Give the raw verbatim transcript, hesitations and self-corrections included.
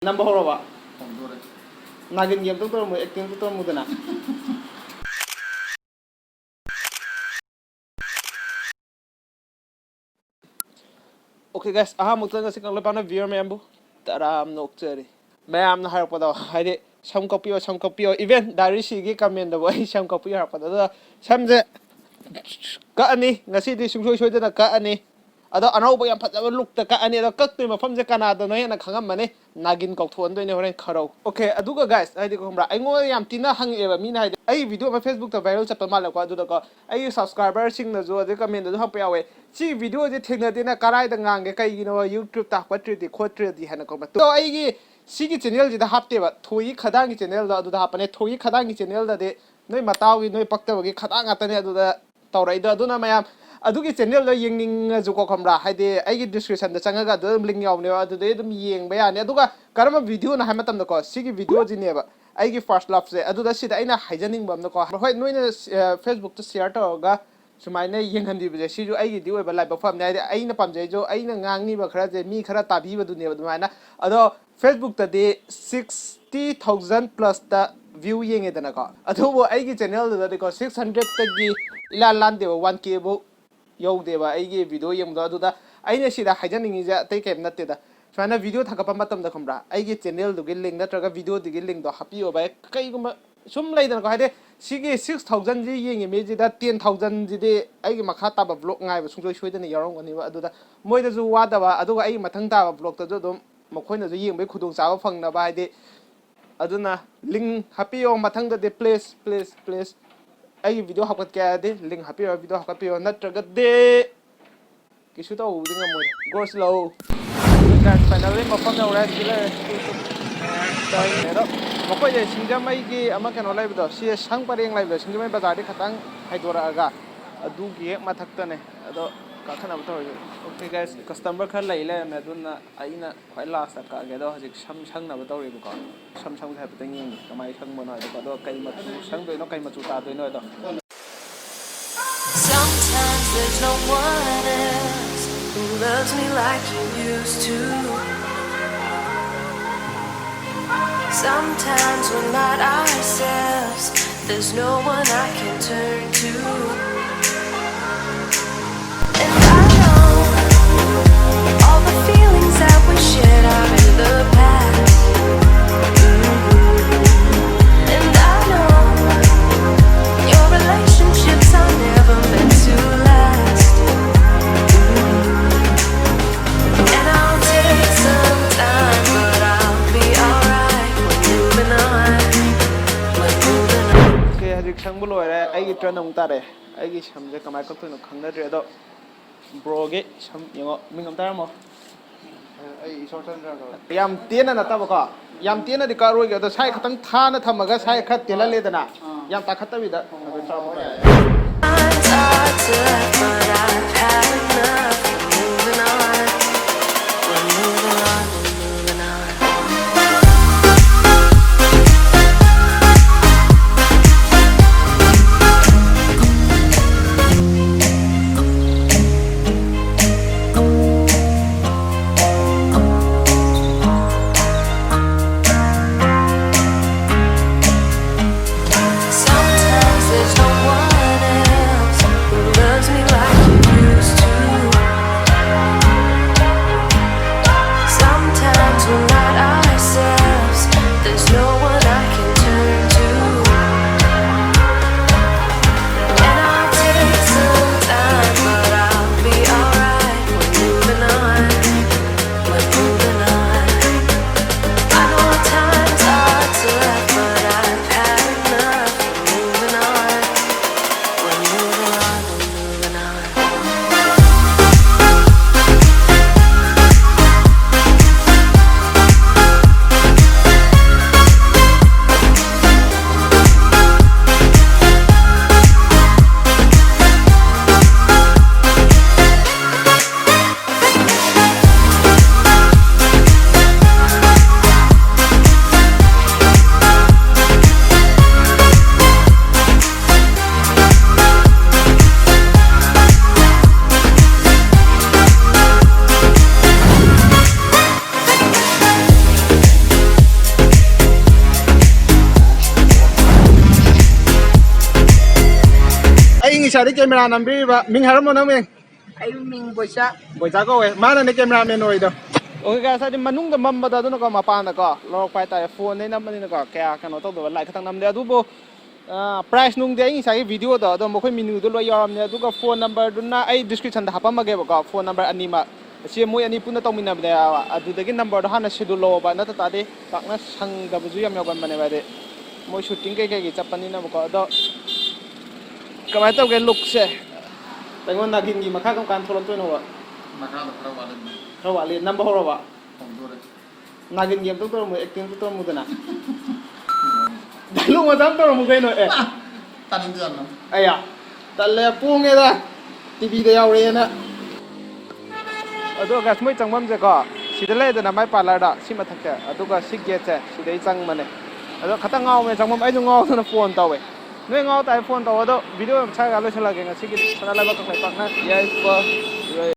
ꯅꯝꯕ ꯍꯧꯔꯕ? ꯅꯥꯒꯤꯟꯒꯤ ꯑꯝꯇ ꯇꯧꯔꯝꯃꯨ, ꯑꯦꯛꯇꯤꯡ ꯑꯝꯇ ꯇꯧꯔꯝꯃꯨꯗꯅ꯫ Okay guys, ꯑꯍꯥꯟꯕꯃꯛꯇ ꯉꯁꯤ ꯀꯪꯂꯩꯄꯥꯛꯅ viewer ꯃꯌꯥꯝꯕꯨ ꯇꯔꯥꯝꯅ ꯑꯣꯛꯆꯔꯤ꯫ ꯃꯌꯥꯝꯅ ꯍꯥꯏꯔꯛꯄꯗꯣ, ꯍꯥꯏꯗꯤ ꯁꯝ ꯀꯛꯄꯤꯌꯣ, ꯁꯝ ꯀꯛꯄꯤꯌꯣ, even ꯗꯥꯏꯔꯤꯁꯤꯒꯤ comment-ꯗꯕꯨ ꯑꯩ ꯁꯝ ꯀꯛꯄꯤꯌꯣ ꯍꯥꯏꯔꯛꯄꯗꯣ, ꯑꯗꯣ ꯁꯝꯁꯦ ꯀꯛꯑꯅꯤ, ꯉꯁꯤꯗꯤ ꯁꯨꯡꯁꯣꯏ ꯁꯣꯏꯗꯅ ꯀꯛꯑꯅꯤ꯫ ꯑꯗꯣ ꯑꯅꯧꯕ ꯌꯥꯝ ꯐꯖꯕ look-ꯇ ꯀꯛꯑꯅꯤ꯫ ꯑꯗꯣ ꯀꯛꯇꯣꯏ ꯃꯐꯝꯁꯦ ꯀꯅꯥꯗꯅꯣ ꯍꯦꯟꯅ ꯈꯪꯉꯝꯃꯅꯤ, ꯅꯥꯒꯤꯟ ꯀꯥꯎꯊꯣꯛꯍꯟꯗꯣꯏꯅꯦ ꯍꯣꯔꯦꯟ ꯈꯔꯧ꯫ Okay, ꯑꯗꯨꯒ guys, ꯍꯥꯏꯗꯤ ꯈꯪꯕ꯭ꯔꯥ, ꯑꯩꯉꯣꯟꯗ ꯌꯥꯝ ꯊꯤꯅ ꯍꯪꯉꯛꯑꯦꯕ ꯃꯤꯅ, ꯍꯥꯏꯗꯤ ꯑꯩ video ꯑꯃ Facebook-ꯇ viral ꯆꯠꯄ ꯃꯥꯜꯂꯦꯀꯣ, ꯑꯗꯨꯗꯀꯣ ꯑꯩꯒꯤ subscriber-ꯁꯤꯡꯅꯁꯨ ꯑꯗꯩ comment-ꯗꯁꯨ ꯍꯪꯉꯛꯄ ꯌꯥꯎꯋꯦ, "ꯁꯤ video-ꯁꯦ ꯊꯦꯡꯅꯗꯦꯅ, ꯀꯔꯥꯏꯗ ꯉꯥꯡꯒꯦ, ꯀꯩꯒꯤꯅꯣ YouTube-ꯇ ꯍꯥꯞꯀꯠꯇ꯭ꯔꯤꯗꯤ ꯈꯣꯠꯇ꯭ꯔꯤꯗꯤ?" ꯍꯥꯏꯅꯀꯣ꯫ ꯑꯗꯣ ꯑꯩꯒꯤ ꯁꯤꯒꯤ channel-ꯁꯤꯗ ꯍꯥꯞꯇꯦꯕ, ꯊꯣꯏꯒꯤ ꯈꯗꯥꯡꯒꯤ channel-ꯗꯣ ꯑꯗꯨꯗ ꯍꯥꯞꯄꯅꯦ꯫ ꯊꯣꯏꯒꯤ ꯈꯗꯥꯡꯒꯤ channel-ꯗꯗꯤ ꯅꯣꯏ ꯃꯇꯥꯎꯒꯤ, ꯅꯣꯏ ꯄꯛꯇꯕꯒꯤ ꯈꯗꯥꯡ ꯉꯥꯛꯇꯅꯦ ꯑꯗꯨꯗ ꯇꯧꯔꯛꯏꯗꯣ꯫ ꯑꯗꯨꯅ ꯃꯌꯥꯝ ꯑꯗꯨꯒꯤ channel-ꯗꯣ ꯌꯦꯡꯅꯤꯡꯉꯁꯨꯀꯣ, ꯈꯪꯕ꯭ꯔꯥ, ꯍꯥꯏꯗꯤ ꯑꯩꯒꯤ description-ꯗ ꯆꯪꯉꯒ ꯑꯗꯨ ꯑꯗꯨꯝ link ꯌꯥꯎꯕꯅꯦꯕ, ꯑꯗꯨꯗꯩ ꯑꯗꯨꯝ ꯌꯦꯡꯕ ꯌꯥꯅꯤ꯫ ꯑꯗꯨꯒ ꯀꯔꯝꯕ video-ꯅꯣ ꯍꯥꯏ ꯃꯇꯝꯗꯀꯣ, ꯁꯤꯒꯤ video-ꯁꯤꯅꯦꯕ ꯑꯩꯒꯤ first love-ꯁꯦ꯫ ꯑꯗꯨꯗ ꯁꯤꯗ ꯑꯩꯅ ꯍꯥꯏꯖꯅꯤꯡꯕ ꯑꯃꯅꯀꯣ, ꯍꯣꯏ, ꯅꯣꯏꯅ, ꯑ, Facebook-ꯇ share ꯇꯧꯔꯒ ꯁꯨꯃꯥꯏꯅ ꯌꯦꯡꯍꯟꯕꯤꯕꯁꯦ, ꯁꯤꯁꯨ ꯑꯩꯒꯤꯗꯤ ꯑꯣꯏꯕ ꯂꯥꯏꯕꯛ ꯐꯕꯅꯦ꯫ ꯍꯥꯏꯗꯤ ꯑꯩꯅ ꯄꯥꯝꯖꯩꯁꯨ, ꯑꯩꯅ ꯉꯥꯡꯉꯤꯕ ꯈꯔꯁꯦ ꯃꯤ ꯈꯔ ꯇꯥꯕꯤꯕꯗꯨꯅꯦꯕ ꯑꯗꯨꯃꯥꯏꯅ꯫ ꯑꯗꯣ Facebook-ꯇꯗꯤ sixty thousand plus-ꯇ view ꯌꯦꯡꯉꯦꯗꯅꯀꯣ, ꯑꯗꯨꯕꯨ ꯑꯩꯒꯤ channel-ꯗꯨꯗꯗꯤꯀꯣ six hundred-ꯇꯒꯤ ꯏꯂꯥꯟ ꯂꯥꯟꯗꯦꯕ, one K ꯐꯧ ꯌꯧꯗꯦꯕ ꯑꯩꯒꯤ video ꯌꯦꯡꯕꯗꯣ꯫ ꯑꯗꯨꯗ ꯑꯩꯅ ꯁꯤꯗ ꯍꯥꯏꯖꯅꯤꯡꯉꯤꯁꯦ ꯑꯇꯩ ꯀꯩꯝ ꯅꯠꯇꯦꯗ, ꯁꯨꯃꯥꯏꯅ video ꯊꯥꯒꯠꯄ ꯃꯇꯝꯗ, ꯈꯪꯕ꯭ꯔꯥ, ꯑꯩꯒꯤ channel-ꯗꯨꯒꯤ link ꯅꯠꯇ꯭ꯔꯒ video-ꯗꯨꯒꯤ link-ꯗꯣ ꯍꯥꯞꯄꯤꯌꯣ ꯚꯥꯏ꯫ ꯀꯩꯒꯨꯝꯕ ꯁꯨꯝ ꯂꯩꯗꯅꯀꯣ, ꯍꯥꯏꯗꯤ ꯁꯤꯒꯤ six thousand-ꯁꯤ ꯌꯦꯡꯉꯤ ꯃꯤꯁꯤꯗ ten thousand-ꯁꯤꯗꯤ ꯑꯩꯒꯤ ꯃꯈꯥ ꯇꯥꯕ vlog ꯉꯥꯏꯕ ꯁꯨꯡꯁꯣꯏ ꯁꯣꯏꯗꯅ ꯌꯥꯎꯔꯝꯒꯅꯦꯕ꯫ ꯑꯗꯨꯗ ꯃꯣꯏꯗꯁꯨ ꯋꯥꯗꯕ, ꯑꯗꯨꯒ ꯑꯩꯒꯤ ꯃꯊꯪ ꯇꯥꯕ vlog-ꯇꯁꯨ ꯑꯗꯨꯝ ꯃꯈꯣꯏꯅꯁꯨ ꯌꯦꯡꯕꯒꯤ ꯈꯨꯗꯣꯡꯆꯥꯕ ꯐꯪꯅꯕ, ꯍꯥꯏꯗꯤ꯫ ꯑꯗꯨꯅ link ꯍꯥꯞꯄꯤꯌꯣ ꯃꯊꯪꯗꯗꯤ, please, please, please꯫ ꯑꯩꯒꯤ video ꯍꯥꯞꯀꯠꯀꯦ ꯍꯥꯏꯔꯗꯤ link ꯍꯥꯞꯄꯤꯔꯣ, video ꯍꯥꯞꯀꯠꯄꯤꯔꯣ, ꯅꯠꯇ꯭ꯔꯒꯗꯤ ꯀꯩꯁꯨ ꯇꯧꯕꯗꯤ ꯉꯝꯃꯣꯏ꯫ Go slow꯫ Guys, finally ꯃꯐꯝ ꯌꯧꯔꯦ꯫ ꯁꯤ ꯂꯩꯔꯦ꯫ ꯑꯗꯣ ꯃꯈꯣꯏꯁꯦ ꯁꯤꯡꯖꯃꯩꯒꯤ ꯑꯃ ꯀꯩꯅꯣ ꯂꯩꯕꯗꯣ, ꯁꯤ ꯁꯪ ꯄꯔꯦꯡ ꯂꯩꯕꯗꯣ, ꯁꯤꯡꯖꯃꯩ ꯕꯖꯥꯔꯗꯤ ꯈꯇꯪ ꯍꯥꯏꯗꯣꯔꯛꯑꯒ ꯑꯗꯨꯒꯤ ꯍꯦꯛ ꯃꯊꯛꯇꯅꯦ꯫ ꯑꯗꯣ ꯀꯥꯈꯠꯅꯕ ꯇꯧꯔꯁꯦ꯫ Okay guys, customer ꯈꯔ ꯂꯩ ꯂꯩꯔꯝꯃꯦ, ꯑꯗꯨꯅ ꯑꯩꯅ ꯈ꯭ꯋꯥꯏ last-ꯇ ꯀꯛꯑꯒꯦ꯫ ꯑꯗꯣ ꯍꯧꯖꯤꯛ ꯁꯝ ꯁꯪꯅꯕ ꯇꯧꯔꯤꯕꯀꯣ꯫ ꯁꯝ ꯁꯪꯕꯁꯦ ꯍꯥꯏꯐꯦꯠꯇꯪ ꯌꯦꯡꯒꯦ ꯀꯃꯥꯏꯅ ꯁꯪꯕꯅꯣ ꯍꯥꯏꯗꯣꯀꯣ꯫ ꯑꯗꯣ ꯀꯩ ꯃꯆꯨ ꯁꯪꯗꯣꯏꯅꯣ, ꯀꯩ ꯃꯆꯨ ꯇꯥꯗꯣꯏꯅꯣ ꯍꯥꯏꯗꯣ꯫ Sometimes there's no one else who loves me like you used to. Sometimes we're not ourselves. There's no one I can turn to. And I know all the feelings that we shared are in the past. Mm-hmm. And I know your relationships are never meant to last. Mm-hmm. And I'll take some time, but I'll be alright. We're moving on. We're moving on. Okay, ꯍꯧꯖꯤꯛ ꯁꯪꯕ ꯂꯣꯏꯔꯦ꯫ ꯑꯩꯒꯤ turn ꯑꯃꯨꯛ ꯇꯥꯔꯛꯑꯦ꯫ ꯑꯩꯒꯤ ꯁꯝꯁꯦ ꯀꯃꯥꯏꯅ ꯀꯛꯇꯣꯏꯅꯣ ꯈꯪꯅꯗ꯭ꯔꯦ꯫ ꯑꯗꯣ ꯕ꯭ꯔꯣꯒꯤ ꯁꯝ ꯌꯦꯡꯉꯣ, ꯃꯤꯡ ꯑꯝꯇ ꯍꯥꯏꯔꯝꯃꯣ꯫ ꯑꯩ ꯏꯁꯣꯔ ꯆꯟꯗ꯭ꯔ ꯀꯧꯋꯦ꯫ ꯌꯥꯝ ꯇꯦꯟꯅ ꯅꯠꯇꯕꯀꯣ, ꯌꯥꯝ ꯇꯦꯟꯅꯗꯤ ꯀꯛꯑꯔꯣꯏꯒꯦ꯫ ꯑꯗꯣ ꯁꯥꯏ ꯈꯛꯇꯪ ꯊꯥꯅ ꯊꯝꯃꯒ ꯁꯥꯏ ꯈꯔ ꯇꯦꯜꯍꯜꯂꯦꯗꯅ, ꯌꯥꯝ ꯇꯥꯈꯠꯇꯕꯤꯗ꯫ Time's hard to left, but I've had enough. We're moving on. We're moving on. We're moving on. Sometimes there's no one else who loves me like ꯏꯁꯥꯗꯤ ꯀꯦꯃꯦꯔꯥ ꯅꯝꯕꯤꯔꯤꯕ ꯃꯤꯡ ꯍꯥꯏꯔꯝꯃꯣ, ꯅꯪ ꯃꯤꯡ? ꯑꯩ ꯃꯤꯡ ꯕꯣꯏꯆꯥ꯫ ꯕꯣꯏꯆꯥ ꯀꯧꯋꯦ꯫ ꯃꯥꯅꯅꯦ ꯀꯦꯃꯦꯔꯥꯃꯦꯟ ꯑꯣꯏꯗꯣ꯫ ꯑꯣꯀꯦ, ꯒꯥꯏꯁ, ꯍꯥꯏꯗꯤ ꯃꯅꯨꯡꯗ ꯃꯝꯕꯗꯣ ꯑꯗꯨꯅꯀꯣ, ꯃꯄꯥꯟꯗꯀꯣ ꯂꯧꯔꯛꯄ ꯍꯥꯏꯇꯥꯔꯦ꯫ ꯐꯣꯟꯗꯩ ꯅꯝꯕꯅꯤꯅꯀꯣ ꯀꯌꯥ ꯀꯩꯅꯣ ꯇꯧꯗꯕ, ꯂꯥꯏꯠ ꯈꯛꯇꯪ ꯅꯝꯗꯦ꯫ ꯑꯗꯨꯕꯨ ꯄ꯭ꯔꯥꯏꯁ ꯅꯨꯡꯗꯤ ꯑꯩ ꯉꯁꯥꯏꯒꯤ ꯚꯤꯗꯤꯑꯣꯗꯣ ꯑꯗꯨꯝ ꯑꯩꯈꯣꯏ ꯃꯦꯅꯨꯗꯣ ꯂꯣꯏ ꯌꯥꯎꯔꯝꯅꯦ꯫ ꯑꯗꯨꯒ ꯐꯣꯟ ꯅꯝꯕꯔꯗꯨꯅ ꯑꯩ ꯗꯤꯁꯀ꯭ꯔꯤꯞꯁꯟꯗ ꯍꯥꯞꯄꯝꯃꯒꯦꯕꯀꯣ, ꯐꯣꯟ ꯅꯝꯕꯔ ꯑꯅꯤꯃꯛ꯫ ꯑꯁꯤ ꯃꯣꯏ ꯑꯅꯤ ꯄꯨꯟꯅ ꯇꯧꯃꯤꯟꯅꯕꯅꯦꯕ꯫ ꯑꯗꯨꯗꯒꯤ ꯅꯝꯕꯔꯗꯣ ꯍꯥꯟꯅ ꯁꯦꯗꯨꯜ ꯂꯧꯑꯣꯕ, ꯅꯠꯇ ꯇꯥꯔꯗꯤ ꯄꯥꯛꯅ ꯁꯪꯗꯕꯁꯨ ꯌꯥꯝ ꯌꯥꯎꯒꯟꯕꯅꯦꯕ, ꯍꯥꯏꯗꯤ ꯃꯣꯏ ꯁꯨꯇꯤꯡ ꯀꯩꯀꯩꯒꯤ ꯆꯠꯄꯅꯤꯅꯕꯀꯣ꯫ ꯑꯗꯣ ꯀꯃꯥꯏꯅ ꯇꯧꯒꯦ ꯂꯨꯛꯁꯦ? ꯑꯩꯉꯣꯟ ꯅꯥꯒꯤꯟꯒꯤ ꯃꯈꯥ ꯀꯔꯝ ꯀꯥꯟꯗ ꯊꯣꯛꯂꯛꯇꯣꯏꯅꯣꯕ? ꯃꯈꯥꯗ ꯈꯔ ꯋꯥꯠꯂꯤ꯫ ꯈꯔ ꯋꯥꯠꯂꯤ꯫ ꯅꯝꯕ ꯍꯧꯔꯕ? ꯍꯧꯗꯣꯔꯦ꯫ ꯅꯥꯒꯤꯟꯒꯤ ꯑꯝꯇ ꯇꯧꯔꯝꯃꯨ, ꯑꯦꯛꯇꯤꯡ ꯑꯝꯇ ꯇꯧꯔꯝꯃꯨꯗꯅ꯫ ꯗꯥꯏꯂꯣꯛ ꯃꯆꯥ ꯑꯃ ꯇꯧꯔꯝꯃꯨ ꯀꯩꯅꯣ, ꯑꯦ꯫ ꯇꯥꯅꯤꯡꯗꯦ ꯌꯥꯝꯅ꯫ ꯑꯌꯥ, ꯇꯜꯂꯦ, ꯄꯣꯡꯉꯦꯗ꯫ ꯇꯤꯚꯤꯗ ꯌꯥꯎꯔꯛꯑꯦꯅ꯫ ꯑꯗꯣ ꯒꯥꯏꯁ, ꯃꯣꯏ ꯆꯪꯐꯝꯁꯦꯀꯣ, ꯁꯤꯗ ꯂꯩꯗꯅ ꯃꯥꯏ ꯄꯥꯔꯂꯔꯗ, ꯁꯤ ꯃꯊꯛꯁꯦ, ꯑꯗꯨꯒ ꯁꯤ ꯒꯦꯠꯁꯦ, ꯁꯤꯗꯩ ꯆꯪꯕꯅꯦ꯫ ꯑꯗꯣ ꯈꯇꯪ ꯉꯥꯎꯕꯅꯦ ꯆꯪꯐꯝ, ꯑꯩꯁꯨ ꯉꯥꯎꯗꯅ ꯐꯣꯟ ꯇꯧꯋꯦ꯫ ꯅꯣꯏ ꯉꯥꯎ ꯇꯥꯔꯗꯤ ꯐꯣꯟ ꯇꯧ꯫ ꯑꯗꯣ ꯚꯤꯗꯤꯑꯣ ꯃꯁꯥꯒ ꯂꯣꯏꯁꯤꯜꯂꯒꯦ ꯉꯁꯤꯒꯤꯗꯤ꯫ ꯁꯅꯥ ꯂꯩꯕꯥꯛ ꯀꯪꯂꯩꯄꯥꯛꯅ ꯌꯥꯏꯐ